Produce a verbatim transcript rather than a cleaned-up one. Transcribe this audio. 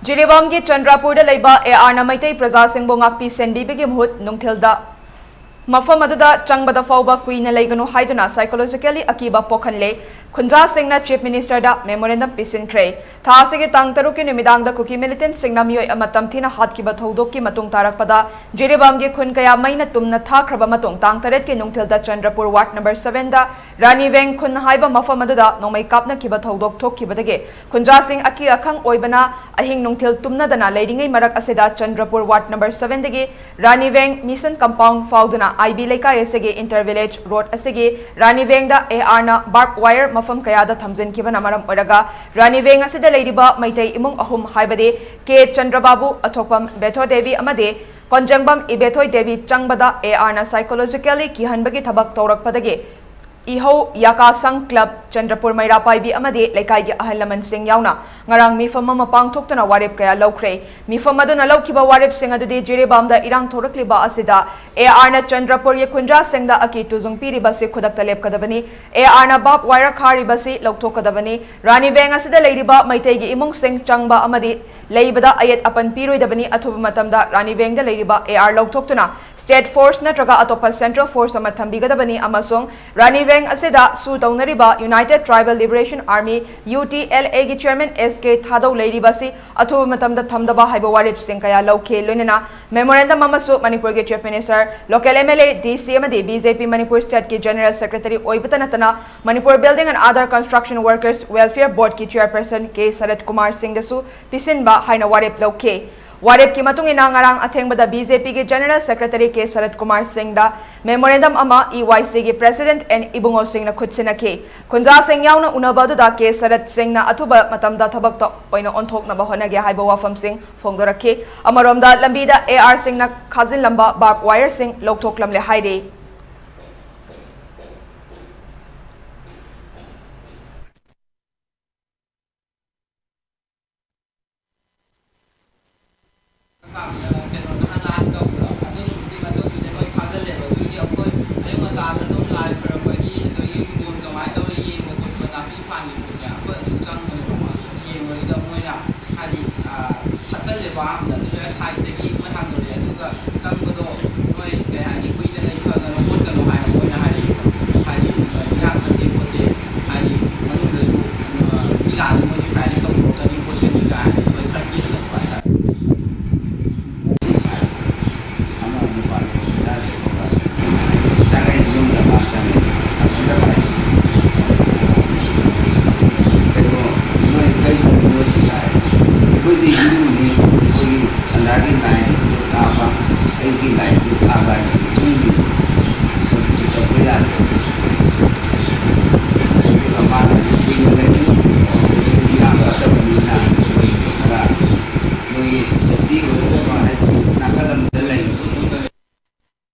ꯖꯤꯔꯤꯕꯥꯝꯒꯤ ꯆꯟꯗ꯭ꯔꯄꯨꯔꯗ ꯂꯩꯕ ꯑꯦ ꯑꯥꯔꯅ ꯃꯩꯇꯩ ꯄ꯭ꯔꯖꯥꯁꯤꯡꯕꯨ ꯉꯥꯛꯄꯤ ꯁꯦꯟꯕꯤꯕꯒꯤ ꯃꯍꯨꯠ ꯅꯨꯡꯊꯤꯜꯗ ꯃꯐꯝ ꯑꯗꯨꯗ ꯆꯪꯕꯗ ꯐꯥꯎꯕ ꯀꯨꯏꯅ ꯂꯩꯒꯅꯨ ꯍꯥꯏꯗꯨꯅ psychologically ꯑꯀꯤꯕ ꯄꯣꯛꯍꯜꯂꯦ꯫ ꯈꯨꯟꯖꯥꯁꯤꯡꯅ Chief Ministerꯗ memorandum ꯄꯤꯁꯤꯟꯈ꯭ꯔꯦ꯫ ꯊꯥ ꯑꯁꯤꯒꯤ ꯇꯥꯡ ꯇꯔꯨꯛꯀꯤ ꯅꯨꯃꯤꯗꯥꯡꯗ ꯀꯨꯀꯤ militantꯁꯤꯡꯅ ꯃꯤꯑꯣꯏ ꯑꯃ ꯇꯝꯊꯤꯅ ꯍꯥꯠꯈꯤꯕ ꯊꯧꯗꯣꯛꯀꯤ ꯃꯇꯨꯡ ꯇꯥꯔꯛꯄꯗ ꯖꯤꯔꯤꯕꯥꯝꯒꯤ ꯈꯨꯟ ꯀꯌꯥ ꯃꯩꯅ ꯇꯨꯝꯅ ꯊꯥꯈ꯭ꯔꯕ ꯃꯇꯨꯡ ꯇꯥꯡ ꯇꯔꯦꯠꯀꯤ ꯅꯨꯡꯊꯤꯜꯗ ꯆꯟꯗ꯭ꯔꯄꯨꯔ ward number sevenꯗ ꯔꯥꯅꯤꯕꯦꯡ ꯈꯨꯟ ꯍꯥꯏꯕ ꯃꯐꯝ ꯑꯗꯨꯗ ꯅꯣꯡꯃꯩ ꯀꯥꯞꯅꯈꯤꯕ ꯊꯧꯗꯣꯛ ꯊꯣꯛꯈꯤꯕꯗꯒꯤ ꯈꯨꯟꯖꯥꯁꯤꯡ ꯑꯀꯤ ꯑꯈꯪ ꯑꯣꯏꯕꯅ ꯑꯍꯤꯡ ꯅꯨꯡꯊꯤꯜ ꯇꯨꯝꯅꯗꯅ ꯂꯩꯔꯤꯉꯩ ꯃꯔꯛ ꯑꯁꯤꯗ Chandrapur ward number sevenꯗꯒꯤ ꯔꯥꯅꯤꯕꯦꯡ mission compound ꯐꯥꯎꯗꯨꯅ ꯑꯥꯏ ꯕꯤ ꯂꯩꯀꯥꯏ ꯑꯁꯤꯒꯤ inter village road ꯑꯁꯤꯒꯤ ꯔꯥꯅꯤꯕꯦꯡꯗ ꯑꯦ ꯑꯥꯔꯅ barbed wire ꯃꯐꯝ ꯀꯌꯥꯗ ꯊꯝꯖꯤꯟꯈꯤꯕꯅ ꯃꯔꯝ ꯑꯣꯏꯔꯒ ꯔꯥꯅꯤꯕꯦꯡ ꯑꯁꯤꯗ ꯂꯩꯔꯤꯕ ꯃꯩꯇꯩ ꯏꯃꯨꯡ ꯑꯍꯨꯝ ꯍꯥꯏꯕꯗꯤ ꯀꯦ ꯆꯟꯗ꯭ꯔꯕꯥꯕꯨ, ꯑꯊꯣꯛꯄꯝ ꯕꯦꯊꯣ ꯗꯦꯕꯤ ꯑꯃꯗꯤ ꯀꯣꯟꯖꯪꯕꯝ ꯏꯕꯦꯊꯣꯏ ꯗꯦꯕꯤ ꯆꯪꯕꯗ ꯑꯦ ꯑꯥꯔꯅ psychologically ꯀꯤꯍꯟꯕꯒꯤ ꯊꯕꯛ ꯇꯧꯔꯛꯄꯗꯒꯤ ꯏꯍꯧ ꯌꯥꯀꯥꯁꯪ club, ꯆꯟꯗ꯭ꯔꯄꯨꯔ ꯃꯩꯔꯥ ꯄꯥꯏꯕꯤ ꯑꯃꯗꯤ ꯂꯩꯀꯥꯏꯒꯤ ꯑꯍꯜ ꯂꯃꯟꯁꯤꯡ ꯌꯥꯎꯅ ꯉꯔꯥꯡ ꯃꯤꯐꯝ ꯑꯃ ꯄꯥꯡꯊꯣꯛꯇꯨꯅ ꯋꯥꯔꯦꯞ ꯀꯌꯥ ꯂꯧꯈ꯭ꯔꯦ꯫ ꯃꯤꯐꯝ ꯑꯗꯨꯅ ꯂꯧꯈꯤꯕ ꯋꯥꯔꯦꯞꯁꯤꯡ ꯑꯗꯨꯗꯤ ꯖꯤꯔꯤꯕꯥꯝꯗ ꯏꯔꯥꯡ ꯊꯣꯔꯛꯂꯤꯕ ꯑꯁꯤꯗ ꯑꯦ ꯑꯥꯔꯅ ꯆꯟꯗ꯭ꯔꯄꯨꯔꯒꯤ ꯈꯨꯟꯖꯥꯁꯤꯡꯗ ꯑꯀꯤ ꯇꯨꯖꯨꯡ ꯄꯤꯔꯤꯕ ꯑꯁꯤ ꯈꯨꯗꯛꯇ ꯂꯦꯞꯀꯗꯕꯅꯤ꯫ ꯑꯦ ꯑꯥꯔꯅ barbed wire ꯈꯥꯔꯤꯕꯁꯤ ꯂꯧꯊꯣꯛꯀꯗꯕꯅꯤ꯫ ꯔꯥꯅꯤꯕꯦꯡ ꯑꯁꯤꯗ ꯂꯩꯔꯤꯕ ꯃꯩꯇꯩꯒꯤ ꯏꯃꯨꯡꯁꯤꯡ ꯆꯪꯕ ꯑꯃꯗꯤ ꯂꯩꯕꯗ ꯑꯌꯦꯠ ꯑꯄꯟ ꯄꯤꯔꯣꯏꯗꯕꯅꯤ꯫ ꯑꯊꯨꯕ ꯃꯇꯝꯗ ꯔꯥꯅꯤꯕꯦꯡꯗ ꯂꯩꯔꯤꯕ ꯑꯦ ꯑꯥꯔ ꯂꯧꯊꯣꯛꯇꯨꯅ state force ꯅꯠꯇ꯭ꯔꯒ ꯑꯇꯣꯞꯄ central force ꯑꯃ ꯊꯝꯕꯤꯒꯗꯕꯅꯤ ꯑꯃꯁꯨꯡ ꯔꯥꯅꯤꯕꯦꯡ ꯑꯁꯤꯗ ꯁꯨ ꯇꯧꯅꯔꯤꯕ United Tribal Liberation Army, UTLAꯒꯤ chairman S K ꯊꯥꯗꯧ ꯂꯩꯔꯤꯕ ꯑꯁꯤ ꯑꯊꯨꯕ ꯃꯇꯝꯗ ꯊꯝꯗꯕ ꯍꯥꯏꯕ ꯋꯥꯔꯦꯞꯁꯤꯡ ꯀꯌꯥ ꯂꯧꯈꯤ꯫ ꯂꯣꯏꯅꯅ memorandum ꯑꯃꯁꯨ ꯃꯅꯤꯄꯨꯔꯒꯤ Chief Minister, local MLA, DC ꯑꯃꯗꯤ BJP ꯃꯅꯤꯄꯨꯔ stateꯀꯤ general secretary ꯑꯣꯏꯕꯇ ꯅꯠꯇꯅ Manipur Building and Other Construction Workers Welfare Boardꯀꯤ chairperson K ꯁꯔꯠ ꯀꯨꯃꯥꯔ ꯁꯤꯡꯗꯁꯨ ꯄꯤꯁꯤꯟꯕ ꯍꯥꯏꯅ ꯋꯥꯔꯦꯞ ꯂꯧꯈꯤ꯫ ꯋꯥꯔꯦꯞꯀꯤ ꯃꯇꯨꯡ ꯏꯟꯅ ꯉꯔꯥꯡ ꯑꯊꯦꯡꯕꯗ BJPꯒꯤ general secretary K ꯁꯔꯠ ꯀꯨꯃꯥꯔ ꯁꯤꯡꯗ memorandum ꯑꯃ EYCꯒꯤ president and ꯏꯕꯨꯡꯉꯣꯁꯤꯡꯅ ꯈꯨꯠꯁꯤꯟꯅꯈꯤ꯫ ꯈꯨꯟꯖꯥꯁꯤꯡ ꯌꯥꯎꯅ ꯎꯅꯕ ꯑꯗꯨꯗ K ꯁꯔꯠ ꯁꯤꯡꯅ ꯑꯊꯨꯕ ꯃꯇꯝꯗ ꯊꯕꯛꯇ ꯑꯣꯏꯅ ꯑꯣꯟꯊꯣꯛꯅꯕ ꯍꯣꯠꯅꯒꯦ ꯍꯥꯏꯕ ꯋꯥꯐꯝꯁꯤꯡ ꯐꯣꯡꯗꯣꯔꯛꯈꯤ꯫ ꯑꯃꯔꯣꯝꯗ ꯂꯝꯕꯤꯗ ꯑꯦ ꯑꯥꯔꯁꯤꯡꯅ ꯈꯥꯖꯤꯜꯂꯝꯕ barbed wireꯁꯤꯡ ꯂꯧꯊꯣꯛꯂꯝꯂꯦ ꯍꯥꯏꯔꯤ꯫ ꯀꯩꯅꯣꯗ ꯍꯜꯂꯛꯑꯒ ꯇꯧꯕꯗꯣ ꯑꯗꯨꯒꯤ ꯃꯇꯨꯡꯗꯨꯗ ꯂꯣꯏ ꯐꯥꯖꯤꯜꯂꯦꯕ꯫ ꯑꯗꯨꯒꯤ ꯑꯩꯈꯣꯏ ꯑꯌꯨꯛ ꯉꯟꯇꯥꯗ ꯑꯗꯨꯝ ꯂꯥꯏ ꯈꯣꯏꯔꯝꯕꯒꯤ ꯑꯗꯒꯤ ꯍꯤꯡꯒꯣꯜ ꯀꯃꯥꯏꯅ ꯇꯧꯔꯤ ꯌꯦꯡꯕ ꯈꯣꯠꯄ ꯅꯥꯄꯤ ꯐꯥꯟꯕ ꯈꯣꯠꯄ ꯑꯩꯈꯣꯏ ꯑꯗꯨꯝ ꯆꯪꯕꯅꯦꯕꯀꯣ꯫ ꯌꯦꯡꯕꯗꯨꯗ ꯃꯣꯏꯅ ꯍꯥꯏꯗꯤ ꯂꯩꯕ ꯑꯍꯥꯟꯕꯗ ꯑꯗꯨꯗ ꯁꯥꯏꯠꯇꯒꯤ ꯃꯣꯏ ꯍꯥꯡꯗꯣꯔꯛꯑꯦ꯫ ꯑꯗꯨꯒ ꯆꯪꯕꯗꯣ ꯃꯣꯏ ꯀꯩ ꯍꯥꯏꯅꯤ, ꯀꯨꯏꯅ ꯂꯩꯊꯒꯅꯣ ꯈꯣꯠꯀꯅꯣ ꯍꯥꯏꯅ ꯃꯣꯏꯅ ꯍꯥꯏꯔꯛꯑꯦꯕ꯫ ꯍꯥꯏꯗꯤ ꯏꯔꯥꯡ ꯐꯠꯇꯦ ꯈꯣꯠꯇꯦ, ꯍꯥꯏꯗꯤ ꯃꯅꯨꯡꯗꯁꯨ ꯃꯤ ꯂꯥꯛꯑꯗꯤ ꯃꯣꯏꯗꯤ ꯐꯥꯏꯔꯤꯡ ꯇꯧꯊꯣꯔꯛꯀꯅꯤ ꯈꯣꯠꯀꯅꯤ ꯀꯥꯏꯅ ꯃꯣꯏ ꯈꯔ ꯀꯤꯍꯜꯂꯛꯄ ꯍꯥꯏꯇꯥꯔꯦ꯫ ꯑꯃ ꯅꯨꯄꯥꯗꯣ ꯃꯆꯥꯁꯦ ꯊꯣꯛꯂꯛꯑꯒ ꯆꯪꯉꯛꯏ, ꯌꯨꯝꯗ ꯃꯥ ꯆꯪꯉꯛꯏ, ꯃꯊꯟꯇ ꯂꯥꯛꯏ꯫ ꯀꯩꯅꯣ, ꯅꯣꯏ ꯀꯩ ꯇꯧꯔꯤꯅꯣ ꯁꯤꯗ ꯍꯥꯏ꯫ ꯑꯩꯈꯣꯏꯗꯤ ꯌꯨꯝꯅꯤ, ꯑꯩꯈꯣꯏꯒꯤ ꯁꯟꯗꯥꯒꯤ ꯂꯥꯏ ꯀꯥꯕ, ꯑꯌꯨꯛꯀꯤ ꯂꯥꯏꯗꯨ